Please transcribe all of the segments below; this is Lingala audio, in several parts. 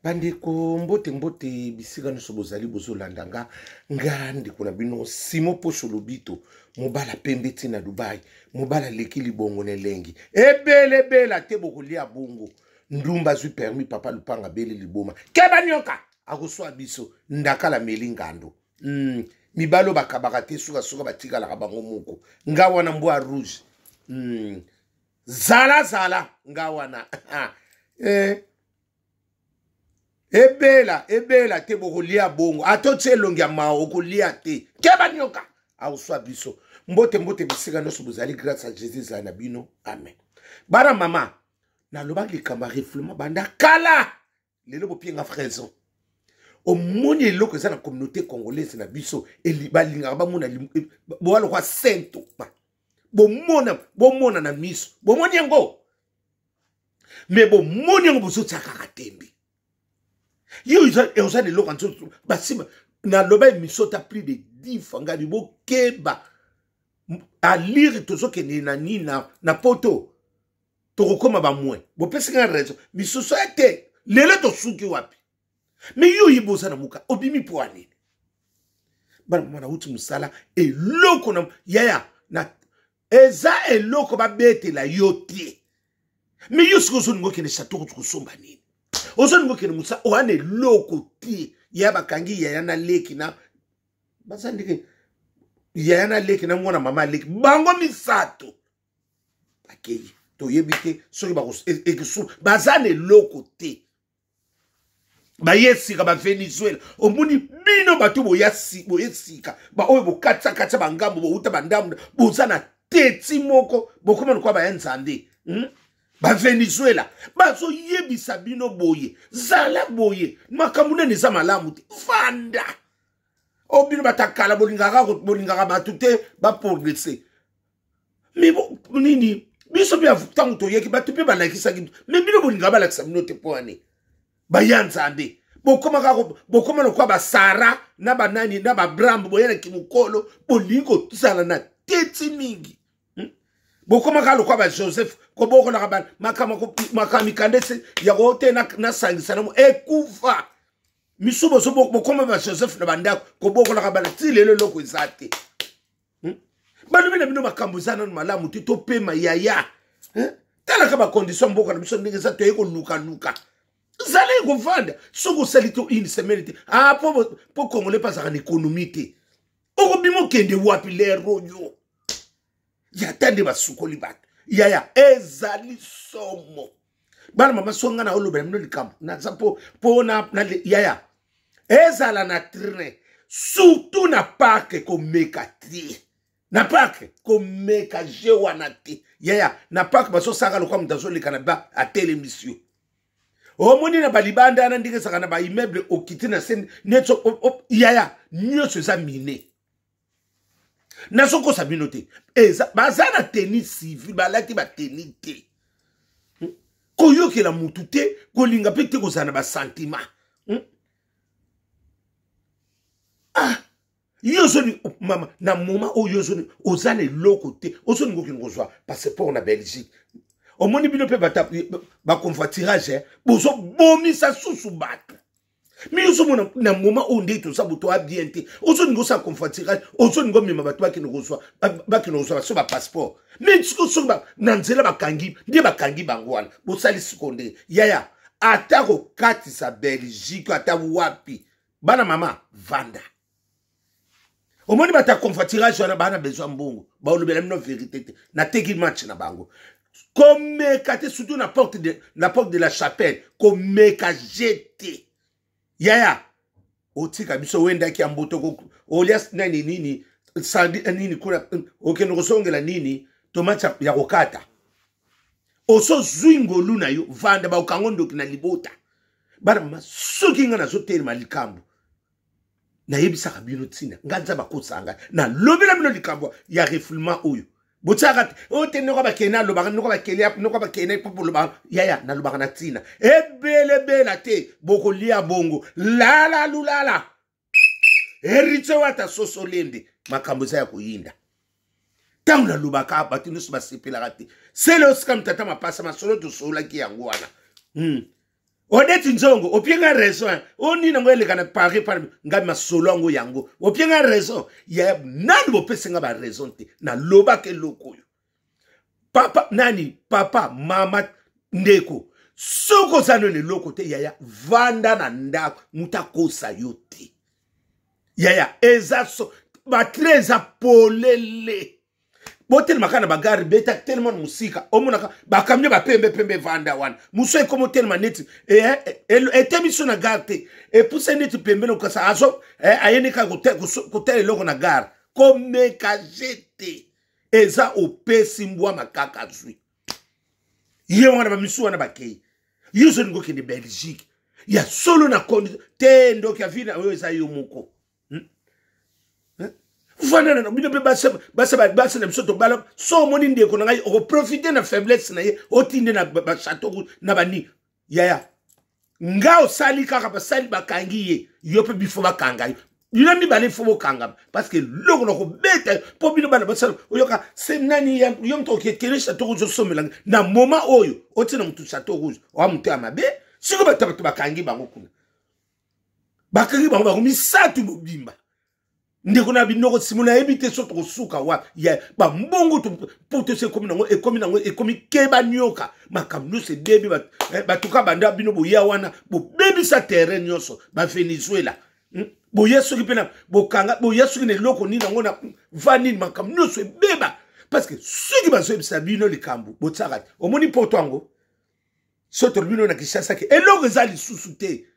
Bandeko, mbote mbote bisika nyonso bozali bozolanda nga, nga ndeko na bino Simo Posho Lobito, mobala pembe ti na Dubai, mobala leki libongo na elengi ebelebela te, bokolia bongo. Ndumba azwi permis, papa lupanga beli liboma, keba nyoka akoswa biso ndakala meli ngando. Mibali oyo bakabaka te, sukasuka batikalaka bango moko. Nga wana mbwa rouge. Zala zala nga wana Ebela ebela te, bokolia bongo. Ata otie elongi ya mawa, okolia te, keba nyoka akoswa biso. Mbote mbote bisika nyonso bozali, grâce à Jésus ezala na bino, amen. Bana mama, nalobaki likambo ya refoulement banda kala, lelo bopienga raison. Omoni eloko eza na communauté congolaise na biso, balingaka bamona boa lokwa sento, bomona bomona na miso, bomoni yango, me bomoni yango, bozotia kaka tembe. Yo oza na eloko ya nzoto, basima naloba émission ta plus de 10 fois, ngai bokeba alire, tozokende na nini na poto, tokokóma bamoin. Bopesi ngai raison, misusu ete lelo tosuki wapi? Me yo oyebi oza na moka, obimi mpo ya nini? Bana mama, nauti mosala, eloko na yaya na eza eloko babetela yo te. Me yo soki ozolinga okende chateau kosomba nini, ozolinga okende mosala, oya na eloko te. Ya bakangi yaya na leki na baza ndenge yaya na leki na mwana mama leki, bango misato bakei, toyebi te soki bakosu, baza na eloko te. Baye sika bavenezuela, omoni bino bato boye sika, baoyo bokatisakatisa bangambo, bouta bandambo, boza na teti moko, bokoma lokola baya nzambe, Bavenezuela bazoyebisa bino boye, zala boye, makambo nani eza malamu te, vanda. O bino batakala, bolingaka bato te baprogresse. Me nini, biso mpe ntango toyeki, bato mpe balakisaki, me bino bolingaka balakisa bino te. Mpo wane baya nzambe, bokoma kaka bokoma lokola basara na banani na babrambe, boyelaki mokolo bolingi kozala na teti mingi, Bokoma kaka lokola bajoseph, kobokolaka bana, makambo mikanda esi yango te, nasangisa nango ekufa misu. Bokoma bajoseph na bandako, kobokolaka bana ti lelo eloko eza te. Balobi na bino makambo eza nano malamu te, topema yaya. Talaka bakondition mboka na biso ndenge eza, toye kolukaluka, zala ekovanda. Soki osali to une semaine te, ah, po congolais mpe azalaka na économie te, okobima okende wapi lero oyo? Yata nde basukoli bato yaya, ezali somo. Bana mama, so ngai na olobela bino likambo naza mpo na yaya, ezala na train, surtout na parke, komeka te na parke, komeka je wana te yaya. Na parke bazosaka lokola moto azoleka na ba atelemisi yo, omoni na balibanda wana ndenge ezalaka na baimmeuble, okiti na se neti yaya, nyonso eza mine. Nazokosa bino te, eza baza na teni civile, balati bateni te, Koyokela mutu te, kolinga mpe te, kozala na basentiment, Ah, yo ozoni mama, na moma oyo ozoni oza na eloko te, ozolinga okende kozwa passeport na Belgique. Omoni bino mpe baconvoiturage, bozobomisa susu bato. Me ozomona na moma oyo ndenge toza boto a bien te, ozolinga osala convoiturage, ozolinga omema bato bakende kozwa baso bapasseport. Me siko soki na nzela bakangi, nde bakangi bango wana, bosali siko ndenge yaya, ata kokatisa Belgique ata wapi. Bana mama, vanda. Omoni bato ya convoiturage wana, baa na besoin mbongo, baolobela bino verité te. Nateki match na bango, komeka te, surtout na porte de la chapelle, komeka je te yaya. Otika biso wendaki ya mboto, olia nani nini sandi nini kuna, okende kosongela nini tomate ya kokata, osozwi ngolu na yo, vanda, baokango ndoki na libota. Bana mama, soki ngai nazotelema likambo, nayebisaka bino ntina ngai nzambe akosaka ngai, nalobela bino likambo ya refoulement oyo botiaka te. Oyo te, ndoko bakende, alobaka ndoko bakende, ndoko bakende mpo bolobaka yaya, nalobaka na ntina ebelebela te, bokolia bongo lala lulala. Héritier Wata, soso lembe, makambo eza ya koyinda. Ntango nalobaka, bato nyonso basepelaka te. Sele osika tata mapasa masolo tosololaki yango wana. Odeti nzongo opie nga raison hein. O nini yango eleka na Paris par nga masolo yango yango opie nga raison ya nani bopesi nga ba raison te nalobaka eloko oyo papa nani papa mama ndeko soki oza nano eloko te yaya vanda na ndako moto akosa yo te yaya eza so batre eza polele botelema kaka na bagare beta telema na mosika omonaka bakamio bapembe pembe evanda wana mosu ekoma otelema neti etemi so na gare te epuse neti pembeni okasa azo ayeni kaka kotala eloko na gare komeka je te eza opesi mbwa makaka azwi ye wana bamisu wana bakei yo ozolinga okende belgique ya solo na kondi te ndoki ya vina oyo eza yo moko Vanda na bino mpe basi na biso tobala so omoni ndeko na ngai okoprofite na faiblesse na ye otinde na bachateau na banini yaya nga osali kaka basali bakangi ye yo mpe bifo bakanga yo bino mibale fo bokangama parce que eloko na kobeta mpo bino bana basala oyoka se nani yo moto okekele chateau rouge osomela na moment oyo otie na motu chateau rouge oa moto ya mabe sikoyo bato bato bakangi bango kuna bakangi bango bango misato mobimba ndeko na binoko simo nayebi te so tokosuka wapi ya bambongo mpo tosi ekomi nango ekomi nango ekomi keba nioka makambo nyonso ebebi eh, batuka banda bino boya wana bobebisa terrain nyonso bavenezuela boya soki mpe na bokanga boya soki na eloko nini yango na va nini makambo nyonso ebeba parce que soki bazoyebisa bino likambo botiaka te omoni poto yango so tolobi no na kinshasa ke eloko eza lisusu te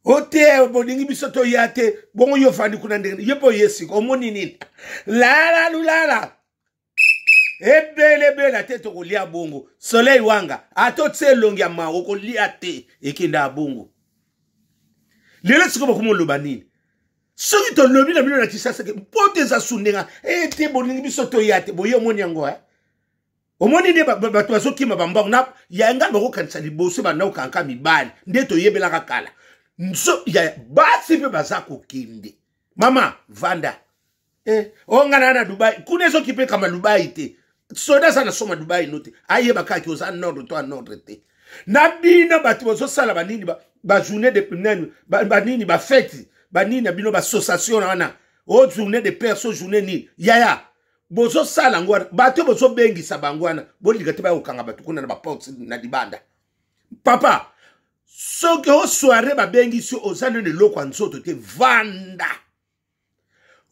o te bolingi biso toya te bongo yo ofandi kuna ndenge ye mpe oye sika omoni nini lala lulala ebelebela te tokolia bongo soleil wanga ata otie elongi ya mawa okolia te ekenda ya bongo lelo sikoyo bakomi oloba nini soki tolobi na bino na kinshasa ke mpoto eza su ndenge e te bolingi biso toya te boye omoni yango e omoni nde bato bazokima bambango na ya ngai bakokanisa liboso banda kokanka mibali nde toyebelaka kala nso ya basi mpe baza kokende mama vanda eh, o ngai naa na dubai kuna ezokipe kama dubai te soda aza na soma dubai no te ayeba kaka ke oza nordre to anordre te na bino bato bozosala banini bajournée de nani banini bafete banini na bino baassociation wana o journée de perso journée nini yaya bozosala yango wana bato bozobengisa bango wana bolinga te bayokanga bato kuna na baporte na libanda papa soki osoire babengisi oza nano eloko ya nzoto te vanda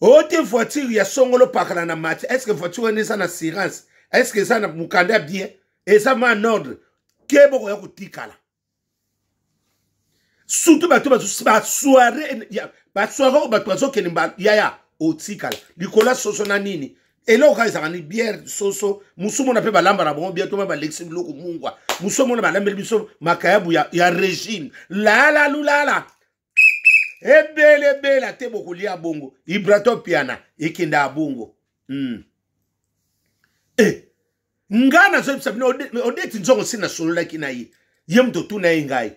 ote voiture ya songolo pakala na mati est ce que voiture wana eza na assurance est ce que eza na mokanda bien eza ma en ordre ke bokoya kotikala surtout bato basoire basoire oyo bato bazokende yaya otikala likolo ya soso na nini eloko kaka ezalaka ni biere soso mosu mona mpe balamba na bango bien toma balekisi biloko mungwa mosu mona balambeli biso makayabu ya, ya régime lala lulala ebele ebele ate bokolia bongo ibrato piana ekenda ya bongo mm. eh, nga nazoyebisa bino odeti nzongo si nasololaki na ye ye moto otuna ye ngai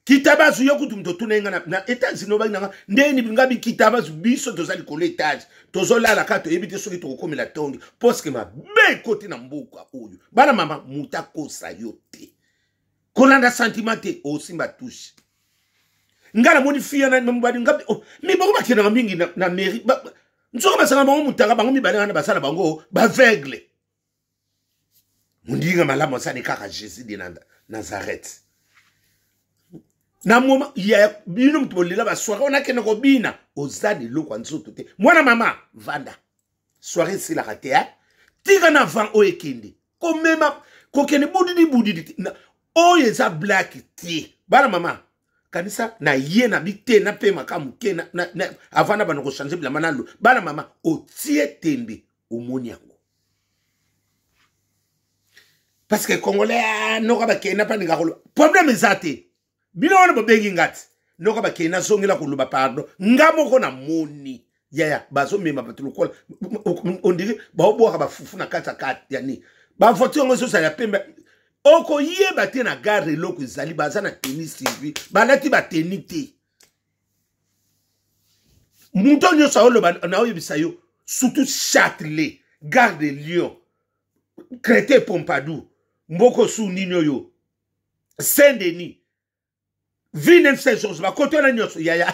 kitabazu yo kutu moto otuna ye ngai na etats-unis obaki nanga ndeni nga bikitabazu biso toza likolo etage tozolala kaka toyebi te soki tokokomela tongi poske mabe ekoti na mboka oyo bana mama moto akosa yo te kolanda sentiment te osimba touche nga namoni fille na mobali nga oh, mi bango bakendaka mingi na, na mairie nzoka basanga bango mutaka bango mibale wana basala bango baveugle mondinga malamu asali kaka jésus de nazareth na moma ya bino moto bolela basoire wana akende kobina oza na eloko ya nzoto te mwana mama vanda soire esilaka te eh? tika na vent oyo ekende komema kokende budidi budidi te oyo eza black te bana mama kanisa na ye na bi te na pema ka moke avant na banda kochange bilamba nalo bana mama otie tembe omoni yango parce que congolais ah, noka bakenda mpa ninga koloba problème eza te bino wana bobengi nga ti noka bakei nazongela koloba pardon nga moko namoni yaya bazomema bato lokola ondire baobwaka bafufu na kati ya kati ya nini bavoiture yango ezozala ya pembe okoyeba te na gare eloko ezali baza na teni civil balati bateni te moto nyonso aoloba naoyebisa yo surtout châtelet gare de lyon crete pompadour mboko su nini oyo saint denis Villeneuve Saint Georges bakoto wana nyonso yaya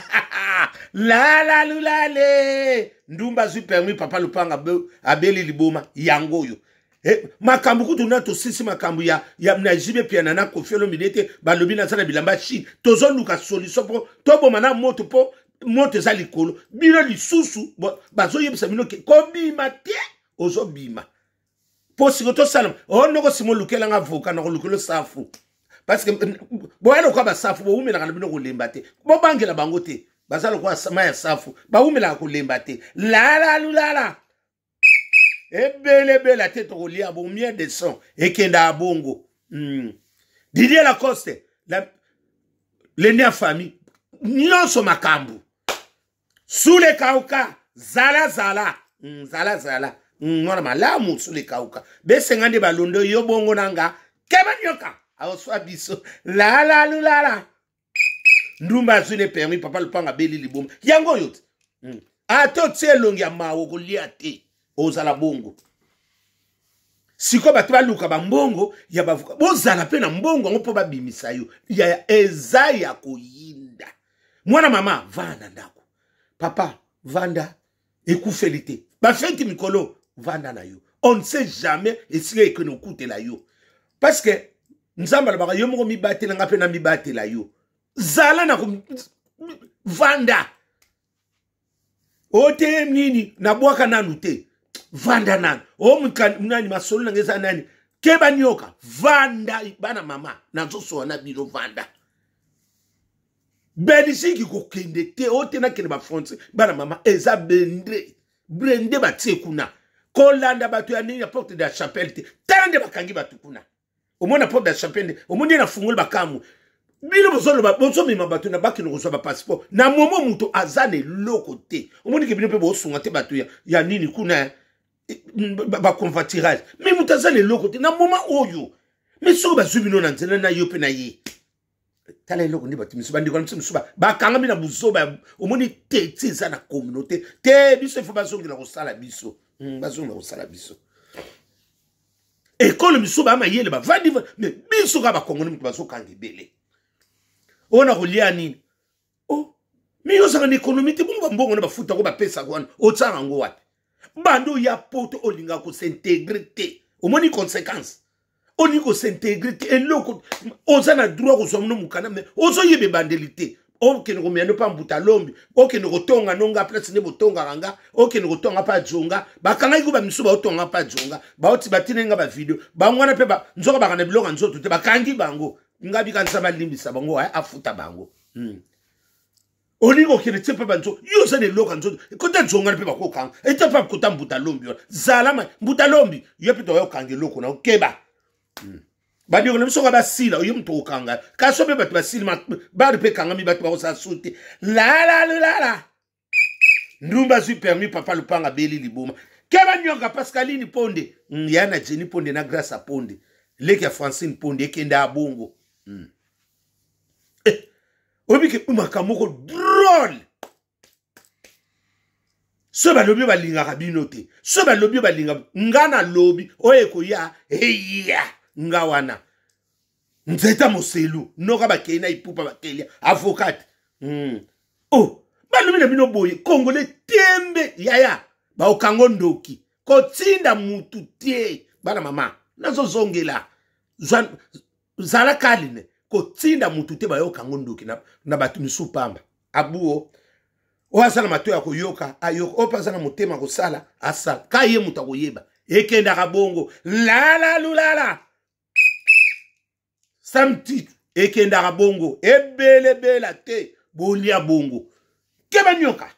lalalulale ndumba azwi permis papa lupanga abeli liboma yango oyo eh, makambo kutu na tosisi makambo ya, ya na jibe piana na kofi olomide te balobi naza na bilamba chine tozoluka solution mpo toboma na moto mpo moto eza likolo bino lisusu bazoyebisa bino ke kobima te ozobima mpo siko tosala o oh, noko sima olukela nga avoka nakolukela safu parce que boya lokola basafu bowumelaka na bino kolemba te bobangela bango te baza lokola mai ya safu bawumelaka kolemba te lalalulala ebelebela te tokolia bongo mien de son ekendaka bongo mm. didier lacoste la, lende ya famille nyonso makambo sule kauka zala zala mm, zala zala mm, mwana malamu sule kauka besenga nde balondo yo bongo na nga keba nyoka aoswa biso lalalulala ndumba azwi ne permis papa lupanga abeli liboma yango oyo te mm. ata otie elongi ya mawa okolia te ozala bongo sikoyo bato baluka bambongo ya bavuka bozala mpe na mbongo yango mpo babimisa yo ya eza ya koyinda mwana mama vanda ndako papa vanda ekufeli te bafeti mikolo vanda na yo on ne sait jamais esika ekende kokutela yo parce que nzambe alobaka yo moko mibatela nga mpe na mibatela yo zala na vanda ote nini nabwaka nanu te vanda nanu o nani masolo nanga eza nani keba nioka vanda bana mama nazosola na bino vanda belgique kokende te o te nakende bafrontiere bana mama eza bende brende batie kuna kolanda bato ya nini ya porte de la chapelle te tala nde bakangi bato kuna omona porte de la chapelle nde omoni ye na fungoli bakamwe bino bozoloba bozomema bato na bakende kozwa bapasseport na momo moto aza na eloko te omoni ke bino mpe bosunga te bato ya, ya nini kuna eh, baconvoiturage me moto aza na eloko te na moma oyo me soki bazwi bino na nzela na yo mpe na ye tala eloko nde bato misusu bandeko na biso mosusu bakangami na buzoba omoni te ti eza na communauté te biso ifo bazongela kosala biso hmm, bazongela kosala biso ekolo misusu baya mayele bavandi me biso kaka bakongoli moto bazokanga ebele oyo na kolia nini o oh, mi ozalaka na ekonomi te bongo bambongo na bafutako bapesaka wana otyaka yango wapi banda oya poto olingaka kosintegre te omoni conséquence olingi kosintegre te eloko oza na droit kozwa mino mokanda me ozoyeba ebandeli te okende komela no mpa mbuta lombi okende kotonga no nga place nde botongaka nga okende kotonga mpa jonga bakangaki ko bamisu baotonga mpa jonga baoti batineli nga bavideo bango wana mpe nzoka baka na biloko ya nzoto te bakangi bango nga bika nzambe alimbisa bango eh, afuta bango hmm. olingi kokende tie mpe banzo yo oza na eloko ya nzoto kota nzongana mpe bakokanga ete mpe kota mbuta lombi wana zala mbuta lombi yo mpe toya kokanga eloko na okeba hmm. bandeko na biso ka basila oye moto okanga kasi mpe bato basili bari mpe ekangami bato bakosala su te lalalala ndumba azwi permis papa lupanga abeli liboma keba nyoka pascaline ponde mm, ya na jenny ponde na grace ponde leki ya francine ponde ekende abongo mm. eh, oyebi ke makambo moko drole soki balobi oyo balingaka bino te soki balobi oyo balingaka nga nalobi oyo ekoya eya nga wana nzeta moselu noka bakei na ipupa bakelia avocate mm. oh balobi na bino boye kongole tembe yaya baokango ndoki kotinda mutu te bana mama nazozongela zala kaline kotinda mutu te bayoka yango ndoki na, na bato misusu pamba abuo oyo aza na matoi ya koyoka ayoka oyo mpe aza na motema kosala asala ka ye moto akoyeba ekendaka bongo lalalulala samtitu ekendaka bongo ebelebela te bolia bongo keba nyoka.